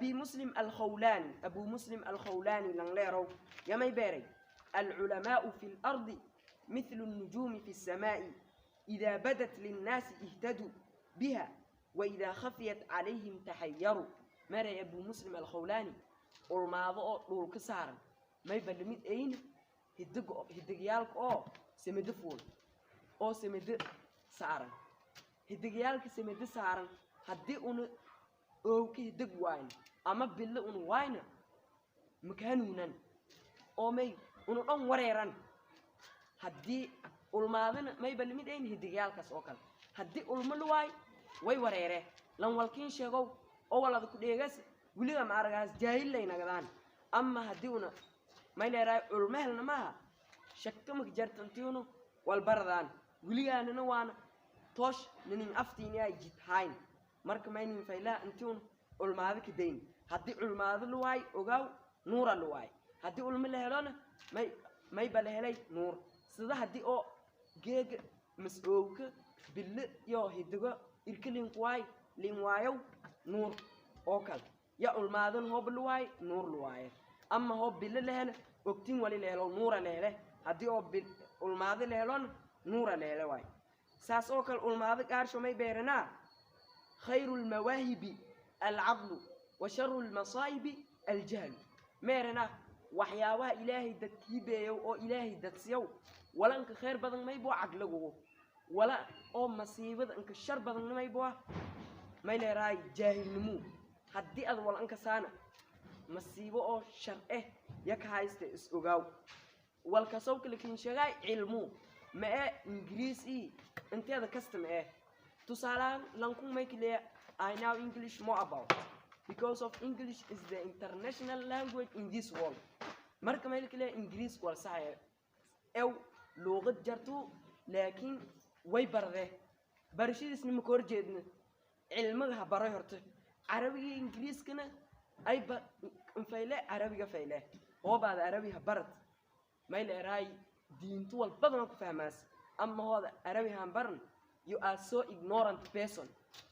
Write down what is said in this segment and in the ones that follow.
Abi Muslim Alkhawlani, Abu Muslim Alkhawlani langleerow yamay beeray: العلماء في الأرض مثل النجوم في السماء، إذا بدت للناس اهتدوا بها، وإذا خفيت عليهم تحيروا. Maray Abu Muslim Alkhawlani: ulmaado oo dhulka saaran mayba lamid ayn hidig, hidigyaalka oo samada fuul oo samada saaran. Hidigyaalka samada saaran haddii una oowka hidig waayna ama bilo una waayna, makahanuunan oo may una dhan wareeran. Haddii ulmaadana mayba lamid ayn hidigyaalkaas oo kale, haddii ulmo la waay way wareere. Lan walkiin sheegow oo walada ku dheegas weliga ma aragaas, jaahil lay nagadaan. Ama haddii una may leerahay culmo helna maaha, shakka maka jartantiunu walbaradaan weligaanana waana toosh ninin aftiini ay jidhayn. Marka maynin faylaa intiun ulmaado ka dayn. Haddii culmaado la waay, ogaaw, nuura la waay. Haddii ulmo la helona, mayba la helay nuur. Sida haddii oo geega mas-oowka bilo iyo hidigo irka linkuwaay lin waayow nuur oo kale ya ulmaadan hoob la waay nuur la waaye. Ama hoob bilo la helo, ogtiin wali la helo, nuura la hele. Haddii oo ulmaado la helona, nuura la hele waay. Saas oo kale ulmaado qaarsho may beeranaa: خير المواهب العقل وشر المصائب الجهل. Meerana waxyaabaha Ilaahay dadkii beeyow oo Ilaahay dadsiyow wala inka khayr badan maybo caqligu, wala oo masiibada inka shar badan maybo may leerahay jaahilnimo. Haddii aad wala inka saana masiibo oo shar eh ya ka haysta, is ogaaw. Walkasow kale kin sheegay cilmu ma ee Ingiriis i inteeda kasta ma ee. Tusaalahaan lankun may kaleeya: "I know English more about because of English is the international language in this world." Marka may kaleeya Ingiriis wal saxaya ew luuqad jartu, laakiin way barde barashadiisna ma ka horjeedna. Cilmiga ha baray horta Carabiga iyo Ingiriiskana ay ba fayle, Carabiga fayle hoobaada Carabi ha barat, may la eraay diintu wal badan ku fahmaas. Ama hooda Carabi han baran, you are so ignorant person,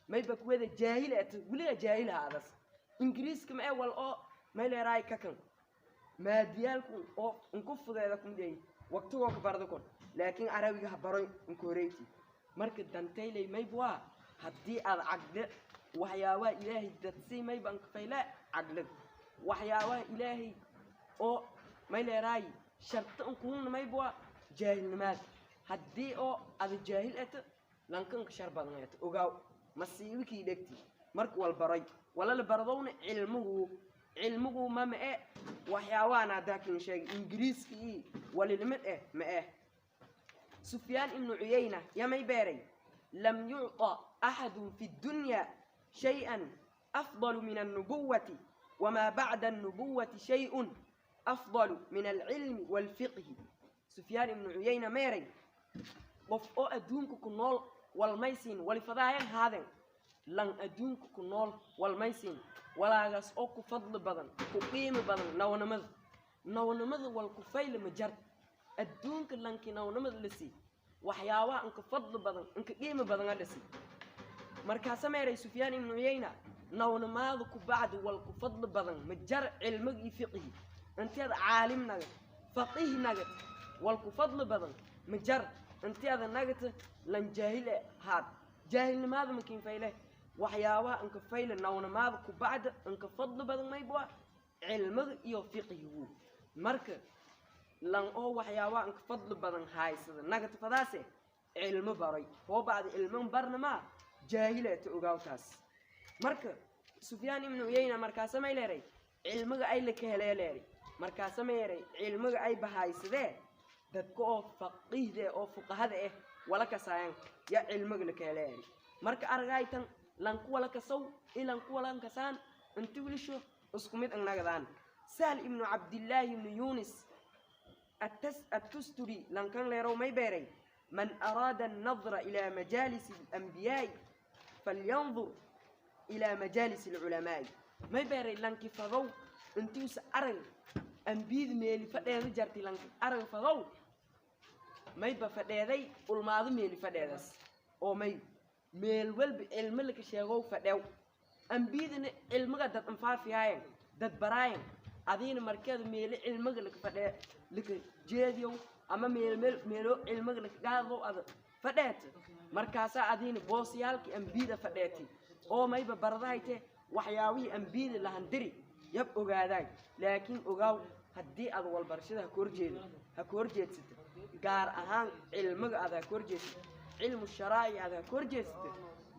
mayba kuwada jaahil at weliga jaahil haadas. Ingiriiska ma ee wal oo may la eraay kakan maadiyaalku oo inku fudeeda kumidey waqtigoo ka barda kon, laakiin Carabiga ha baroy inku horeyti. Marka dantayley maybwaa haddii aad caqli, waxyaabaha Ilaahay dadsay mayba anka fayle caqlig, waxyaabaha Ilaahay oo may leeraay sharta unkuhunna maybwa jaahilnimaad. Haddii oo ada jaahil eta, lanka inka shar badan eta, ogaaw, masiibikii dhegti. Marka wal baray wala la baradowna cilmigu, cilmigu ma e waxyaabahan haddaa kin sheegay Ingiriiska iyo walilimid eh ma eh. Sufyaan Ibnu Cuyayna yamay beeray: لم يعط أحد في الدنيا شيئا أفضل من النبوة، وما بعد النبوة شيء أفضل من العلم والفقه. Sufyaan Ibnu Cuyayna meeray: qof oo adduunka ku nool walmaysiin walifadaayan haadeen, lan adduunka ku nool walmaysiin walaagaas oo ku fadli badan, ku qiimi badan nawnimada. Nawnimada wal ku fayle ma jar adduunka. Lankii nawnimada la sii, waxyaabaha inka fadli badan, inka qiimi badan la sii. Markaasa meeray Sufyaan Ibnu Cuyayna: nawnimaada ku bacdi wal ku fadli badan ma jar cilmiga iyo fiqhi. Inteeda caalim nagad, faqiih nagad, wal ku fadli badan ma jar inteeda nagata lan jaahil haad. Jaahilnimaada makiin fayle. Waxyaabaha inka fayle nawnimaada ku bacda inka fadli badan maybwa cilmiga iyo fiqhigu. Marka lan oo waxyaabaha inka fadli badan haysada nagata fadaase cilmo baray, hoo bacdi cilmo barna maa jaahileeta, ogaawtaas. Marka Sufyaan Ibnu Cuyayna markaasa may leeray cilmiga ay la ka helee leeray. Markaasa may leeray cilmiga ay bahaysadee dadka oo faqiihda oo fuqahada ah wala kasaayan ya cilmiga la ka heleeri. Marka aragaytan lanku wala kasaw ilan ku walan kasaan inti wilisho isku mid ang nagadaan. Sahl Ibnu Cabdillaahi Ibnu Yunis Attusturi lankan leerow may beeray: من أراد النظر إلى مجالس الأنبياء فلينظر إلى مجالس العلماء. May beeray lanki fadow intiusa arag ambiyada meeli fadheeda jartay, lanki arag fadow mayba fadheeday ulmaado meeli fadheedas oo may meel walba cilmo laka sheegow fadhew. Ambiyadana cilmiga dad anfaafiyaayeen, dad baraayeen. Adiina markeeda meelo cilmiga laka fadhee laka jeediyow ama meel meel meelo cilmiga laka qaado ada fadheet, markaasaa adiina boosyaalkii ambiyada fadheeti oo mayba baradahayte waxyaabihii ambiyada lahandiri yab ogaadaay. Laakiin ogaaw, haddii aad walbarashada ha ka horjeedo, ha ka horjeedsata, gaar ahaan cilmiga aad ha ka horjeedsata, cilmu sharaa'ic aad ha ka horjeedsata,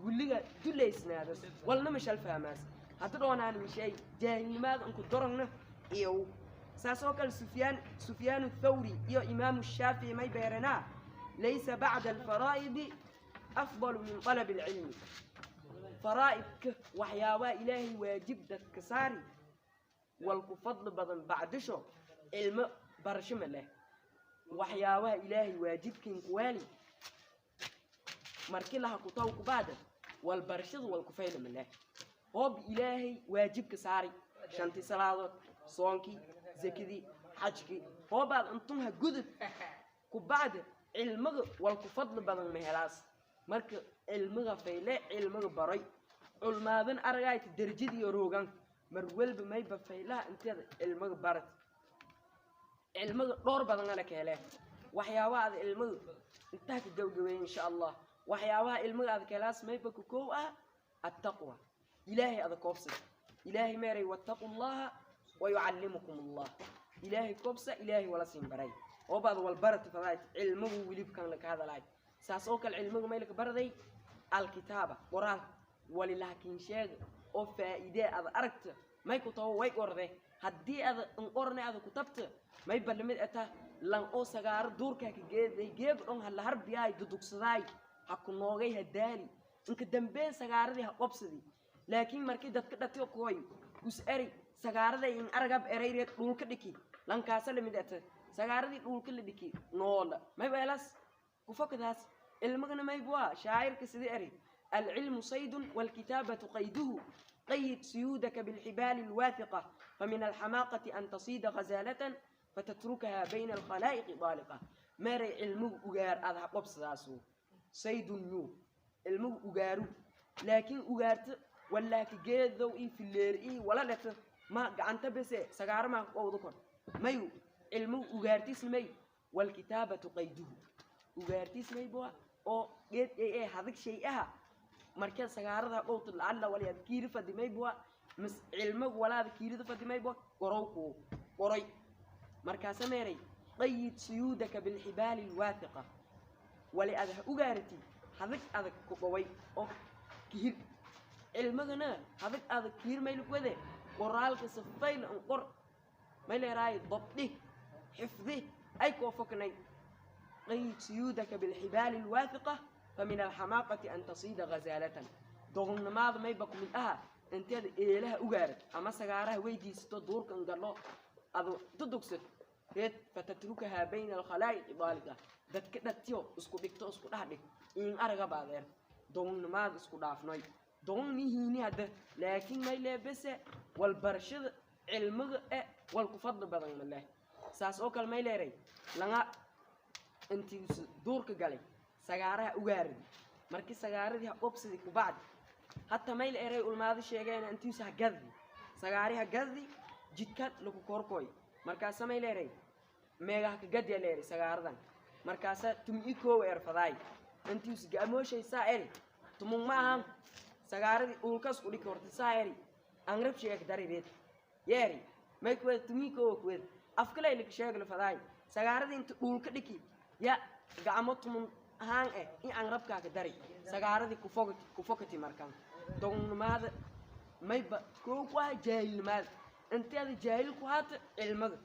weliga dulaysnaadas walna mashal fahmaas hadda dhoonaan mishay jaahilnimaada unku dorogna. Iyo saas oo kale Sufyaan Thawri iyo Imaamu Shaafici may beeranaa: laysa bacda alfaraa'idi afdalu min talabi alcilmi. Faraa'idka, waxyaabaha Ilaahay waajib dadka saari, walku fadli badan bacdisho cilmo barasho ma leh. Waxyaabaha Ilaahay waajibkiin kuwaali markii laha kutaw kubaada wal barashada wal kufayla ma leh. Hoob Ilaahay waajibka saari shantii salaadood, soonkii, zakadii, xajkii, hoobaad intunha gudub kubacda cilmiga wal ku fadli badan ma helaas. Marka cilmiga fayle, cilmiga baray, culmaadan aragayta derajadiiyo roogan mar walba mayba faylaha inteeda cilmiga barat. Cilmiga dhowr badan ala ka hele waxyaabaha aad cilmiga intaa ka gabagabeey insha Allah. Waxyaabaha cilmiga aad ka helaas mayba ka kow ah attaqwa, Ilaahay ada koobsada. Ilaahay meeray: wattaqu Llaha wayucallimukum Allah. Ilaahay koobsa, Ilaahay wala siin baray oo baad walbarata fadaayt. Cilmigu welibkan laka hadalaay. Saas oo kale cilmiga may laka baraday alkitaaba, qoraalka walilaakiin sheega oo faa'iidee aad aragta may ku taho way qorde. Haddii aad in qorne ada ku tabta, may balamid ata lan oo sagaaro duurkaa ka geeday geeg dhon ha la harbiyaay dudugsadaay ha ku noogay ha daali inka dambeyn sagaaradii ha qobsadi. Laakiin markii dadka dhatiyo kooy us eri sagaaraday in aragab erayreed dhulka dhiki, lankaasa lamid ata sagaaradii dhulka la dhiki noola may weelas kufakadaas. Ilmagana maybua shaacirka sidii eri: alcilmu saydun waalkitaabatu qayduhu, qayid suyuudaka bilxibaali alwaahiqa, famin alxamaaqati an tasiida ghazaalatan fatatrukaha bayna alkhalaa'iqi daaliqa. Meeray cilmigu ugaar aad ha qobsadaasu, saydun yuu cilmigu ugaaru, laakiin ugaarta walaaki geedow ii fileer ii wala dhata ma gacanta bese sagaaro maa qowda kor mayu. Cilmigu ugaartiisna may waalkitaabatu qayduhu, ugaartiis mayboa oo geed ee hadag shay aha marka sagaarada qowta lacalla waliyaad kiiri fadi mayboa mis cilmigu walaada kiirida fadi mayboa qorow kuu qoray. Markaasa meeray: qayid suyuudaka bilxibaali alwaahiqa, wali aad ha ugaarati hadag adag ku qoway oo kihir. Cilmigana hadag adag kihir mayluk wade qoraalka safayla an qor may leeraay dabdhi xifdi ay koo foknay. قيد سيودك بالحبال الواثقة، فمن الحماقة أن تصيد غزالة. doqonnimada mayba ku mid aha inteed eelaha ugaarad ama sagaaraha weydiisato duurka ngallo adu dudugsad reed, fatatrukahaa bayna alkhalaa'iqi daaliqa, dadka dhatiyo isku dhigto isku dhex dhig in araga baadeer. Doqonnimaada isku dhaafnoy, doqon mihiini hadda, laakiin may leebese walbarashada cilmiga e wal ku fadli badan ma leh. Saas oo kale may leeray langa intii duurka galay sagaaraha ugaaradi, markii sagaaradii ha qobsadi kubacdi hatta mayl eray ulmaado sheegeen intiisa ha gaddi sagaari ha gaddi jidka lagu korkoy. Markaasa may leeray meegaha ka gadya leeray sagaaradan, markaasa tum i koow erfadaay intiisa gaamooshay saa eri tumung ma ahan sagaaradii dhulkas ku dhiki horta saa eri angrab sheeg darireed yeeri may kuwed tumi koow kuwed afkalay laka sheegla fadaay sagaaradii inta dhulka dhiki ya gacmo tumun ahaan eh in angrabkaa ka dari sagaaradii kufogati kufokati. Markaan doqonnimada mayba koo ku ah jaahilnimada inteeda jaahil ku haata cilmada.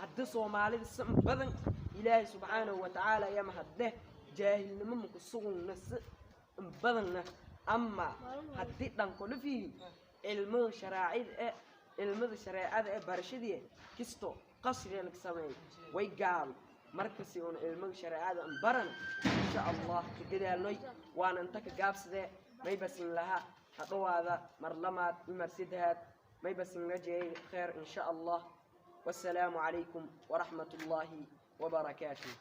Hadda Soomaalida si badan, Ilaahay subxaanahu wa tacaala ayaa mahadleh, jaahilnimo maku sugugna si badanna. Ama haddii dhankola fiiri cilmada sharaacida ee cilmada shareecada ee barashadii kisto qasriga laga sameeyo way gaabay. Markasi uun cilmiga shareecada an barana insha Allah ka dadaalnoy waana inta ka gaabsadee. Mayba sin laha ha dhowaada mar lamaad iyo mar saddexaad, mayba sin rajeeyay kheer insha Allah. Wassalaamu calaykum waraxmat ullaahi wabarakaatuh.